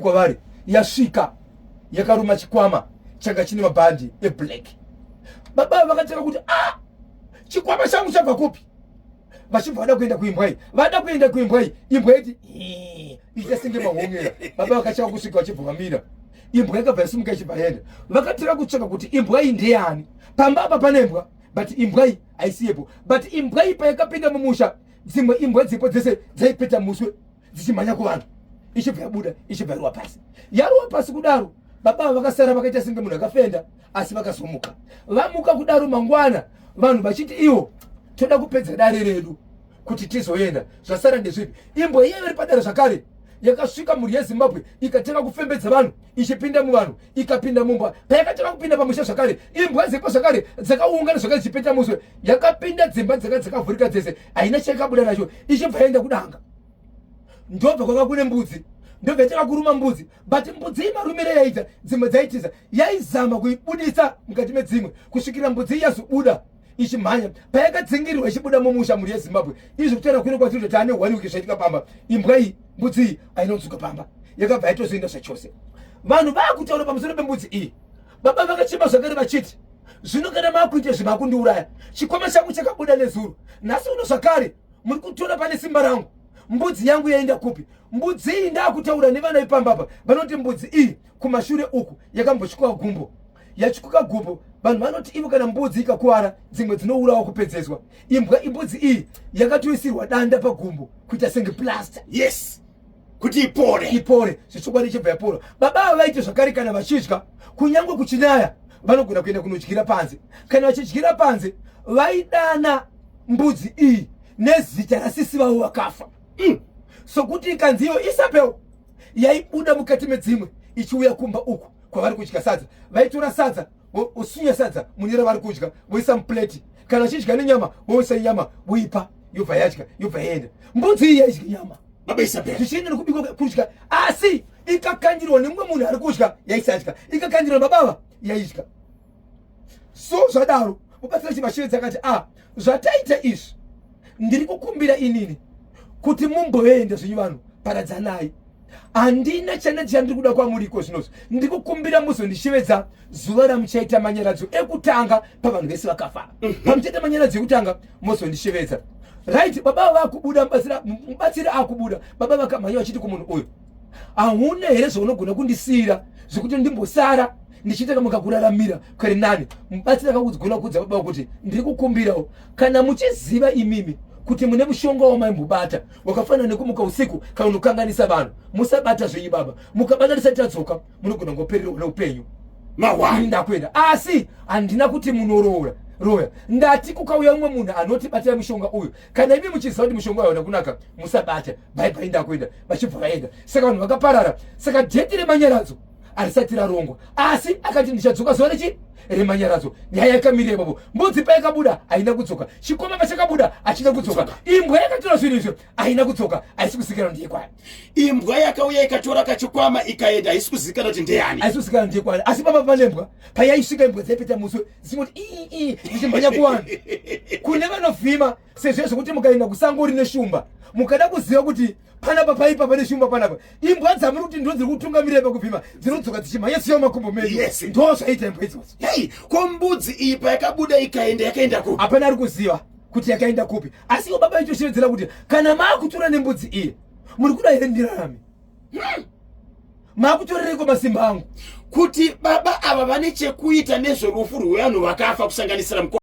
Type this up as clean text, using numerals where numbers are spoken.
kwavari yasvika yakaruma chikwama changa chine mabhandi eblack. Baba vakatanga kuti ah, chikwama changu chabva kupi? Vachibva vada kuenda kuimbwa iyi, vada kuenda kuimbwa iyi, imbwa iti ita senge mahongera. Baba vakachava kusvika vachibva vamira, imbwa yakabva yasimuka ichibva yaenda. Vakatanga kutsvaka kuti imbwa iyi ndeyani. Pamba apa pane imbwa, but imbwa iyi haisiyepo. But imbwa iyi payakapinda mumusha, dzimwe imbwa dzipo dzese dzaipeta muswe dzichimhanya kuvanhu, ichibva yabuda, ichibva yaruwa pasi. Yaruwa pasi kudaro, baba vakasara vakaita senge munhu akafenda, asi vakazomuka. Vamuka kudaro mangwana, vanhu vachiti iwo toda kupedza dare redu kuti tizoenda, zvasara ndezvipi? Imbwa iye iri padare zvakare yakasvika mhuri yeZimbabwe ikatanga kufembedza vanhu, ichipinda muvanhu, ikapinda mumba. Payakatanga kupinda pamusha zvakare, imbwa dzepo zvakare dzakaungana zvakare dzichipeta muswe. Yakapinda dzimba dzaka dzakavhurika dzese, haina chayakabuda nacho, ichibva yaenda kudanga. Ndobva kwanga kune mbudzi, ndobva yatanga kuruma mbudzi. But mbudzi iyi marumire yaita, dzimwe dzaitiza, yaizama kuibudisa mukati medzimwe kusvikira mbudzi iyi yazobuda ichimhanya. Payakadzingirirwa ichibuda mumusha, mhuri yeZimbabwe, izvi kutaura kuno kwatiri kuti taane 1 week zvaitika pamba, imbwa iyi, mbudzi iyi ainodzoka pamba, yakabva yatozoenda zvachose. Vanhu vakutaura pamusoro pembudzi iyi. Baba vakachema zvakare vachiti, zvino kana makuita izvi makundiuraya, chikwama changu chakabuda nezuro, nhasi uno zvakare muri kutora pane simba rangu, mbudzi yangu yaenda kupi? Mbudzi iyi ndakutaura nevana vepambapa, vanoti mbudzi iyi kumashure uku yakambotyoka gumbo, yatyoka gumbo. Vanhu vanoti ivo kana mbudzi ikakuvara dzimwe dzinourawa kupedzeswa. Imbwa imbudzi iyi yakatoisirwa danda pagumbo kuita senge plaster. Yes, kuti ipore. Ipore zvechokwadi, ichibva yapora. Baba ava vaite zvakare kana vachidya, kunyange kuchinaya vanogona kuenda kunodyira panze. Kana vachidyira panze vaidana mbudzi iyi nezita rasisi vavo vakafa. Sokuti ikanzi iyo Isabel, yaibuda mukati medzimwe ichiuya kumba uku kwavari kudya sadza. Vaitora sadza, vosunya sadza mune ravari kudya, voisa mupleti. Kana vachidya nenyama, voisa nyama voipa, yobva yadya, yobva yaenda. Mbudzi iyi yaidya nyama, Baba Isabel, zvichienda nekubikwa kudya, asi ikakandirwa nemumwe munhu ari kudya yaisadya, ikakandirwa nababava yaidya. So zvadaro mubatsira chivashivedza akati, a zvataita izvi, ndiri kukumbira inini kuti mumboenda zvenyu, vanhu paradzanai, handina chana chandiri kuda kwamuriko zvinozvi. Ndiri kukumbira muzondishevedza zuva ramuchaita manyaradzo ekutanga pavanhu vese vakafa. Pamuchaita manyaradzo ekutanga mozondishevedza. Right, baba vakubuda, mubatsiri akubuda, baba vakamhanya vachiti kumunhu uyu, hauna here zvaunogona kundisiyira zvekuti ndimbosara ndichiita kamuka kuraramira kari nani? Mubatsiri akakugona kuudza baba kuti, ndiri kukumbirawo kana muchiziva imimi kuti mune mushonga wamaimbobata wakafanana nekumuka usiku kana unokanganisa vanhu, musabata zvenyu baba. Mukabata tisati tadzoka munogona ngopererwa neupenyu. Mawani ndakuenda, asi handina kuti munoroora roya. Ndati kukauya umwe munhu anoti batai mushonga uyu, kana imi muchiziva kuti mushonga uyu hauna kunaka, musabata. Bye bye, ndakuenda. Vachibva vaenda. Saka vanhu vakaparara. Saka date remanyaradzo harisati rarongwa, asi akati ndichadzoka zuva rechi remanyaradzo. Nyaya yakamirira ipapo. Mbudzi payakabuda haina kudzoka, chikwama pachakabuda hachina kudzoka, imbwa yakatora zvinhu izvo haina kudzoka, haisi kuzikanwa ndiye kwani. Imbwa yakauya ikatora kachikwama ikaenda, haisi kuzikanwa kuti ndeyani. Haisi kuzikanwa ndiye kwani. Asi pamba pane mbwa, payaisvika imbwa dzaipeta muswe dzichingoti ii dzichimhanya kuvanhu kune vanovhima, sezvo zvekuti mukaenda kusango rine shumba, mukada kuziva kuti panapa paipa pane shumba panapa, imbwa dzamuri kuti ndo dziri kutungamirira pakuvhima dzinodzoka dzichimhanya siya makumbo menyu. Ndo zvaita imbwa idzodzo. Hei, ko mbudzi iyi payakabuda ikaenda, yakaenda kupi? Hapana ari kuziva kuti yakaenda kupi. Asi ivo baba vaitoshevedzera kuti kana maakutora nembudzi iyi, muri kuda here ndirarame? Maakutorereiko masimba angu? Kuti baba ava vane chekuita nezverufu rwevanhu vakafa, kusanganisira mukoma.